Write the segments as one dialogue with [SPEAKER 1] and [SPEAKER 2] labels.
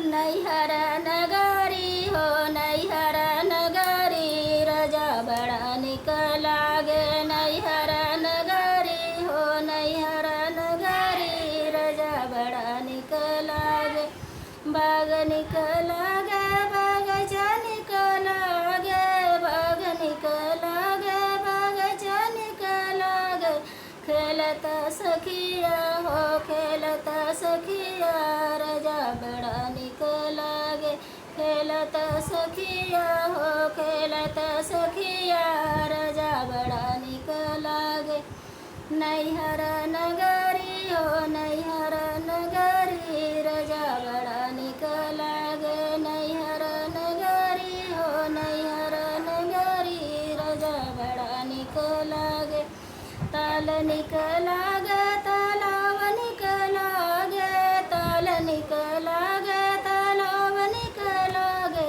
[SPEAKER 1] नैहर नगरी हो नैहर नगरी रजा बड़ा निक लागे। नैहर नगरी हो नैहर नगरी रजा बड़ा निक लागे। बाग निक लागे बगीचा निक लागे। बाग निक लागे बगीचा निक लागे। खेलत सखिया हो खेलत सखिया रजा बड़ा निक लागे। खेलत सखिया हो खेलत सखिया रजा बड़ा निक लागे। नैहर नगरी हो नैहर नगरी रजा बड़ा निक लागे। नैहर नगरी हो नैहर नगरी रजा बड़ा निक लागे। ताल निक लागे तालाब निक लागे। ताल निक लागे तालाब निक लागे।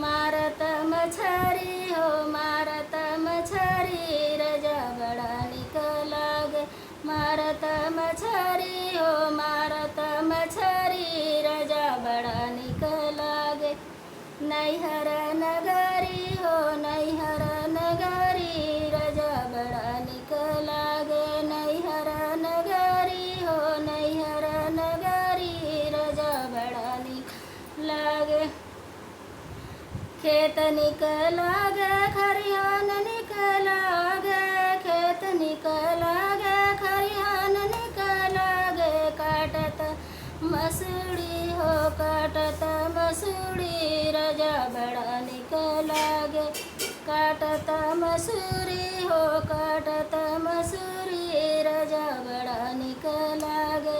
[SPEAKER 1] मारत मछरी हो मारत मछरी रजा बड़ा निक लागे। मारत मछरी हो मारत मछरी रजा बड़ा निक लागे। नैहर नगरी हो नैहर नगरी रजा बड़ा निक लागे। नैहर नगरी हो नैहर नगरी रजा बड़ा निक लागे। खेत निक लागे खरिहान निक लागे। खेत निक लागे खरिहान निक लागे। काटत मसूड़ी हो काटत मसूड़ी रजा बड़ा निक लागे। काटत मसूरी हो काटत मसूरी रजा बड़ा निक लागे।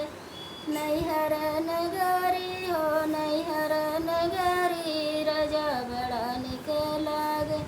[SPEAKER 1] नैहर नगरी हो नैहर नगरी रजा बड़ा निक लागे।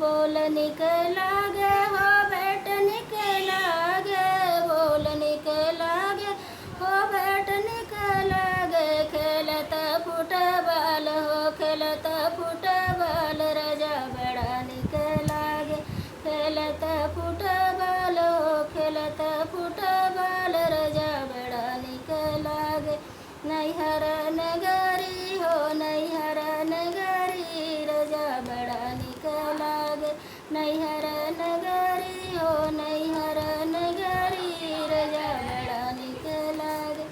[SPEAKER 1] बोल निक लागे हो बैठ निक लागे। बोल निक लागे हो बैठ निक लागे। खेलत फुटबॉल हो खेलत फुटबॉल रजा बड़ा निक लागे। खेलत फुटबॉल हो खेलत फुटबॉल रजा बड़ा निक लागे। नैहर नगरी हो नैहर नगरी रजा बड़ा निक लागे। नैहर नगरी हो नैहर नगरी रजा बड़ा निक लागे।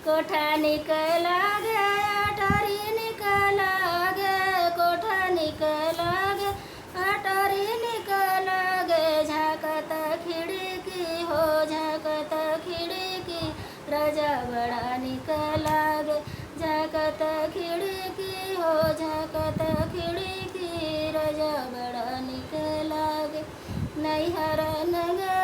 [SPEAKER 1] कोठा निक लागे अटारी निक लागे। कोठा निक लागे अटारी निक लागे। झाँकत खिड़की हो झाँकत खिड़की रजा बड़ा निक लागे। झाँकत खिड़की हो झाँकत खिड़की रजा बड़ा निक लागे। नैहर नगरी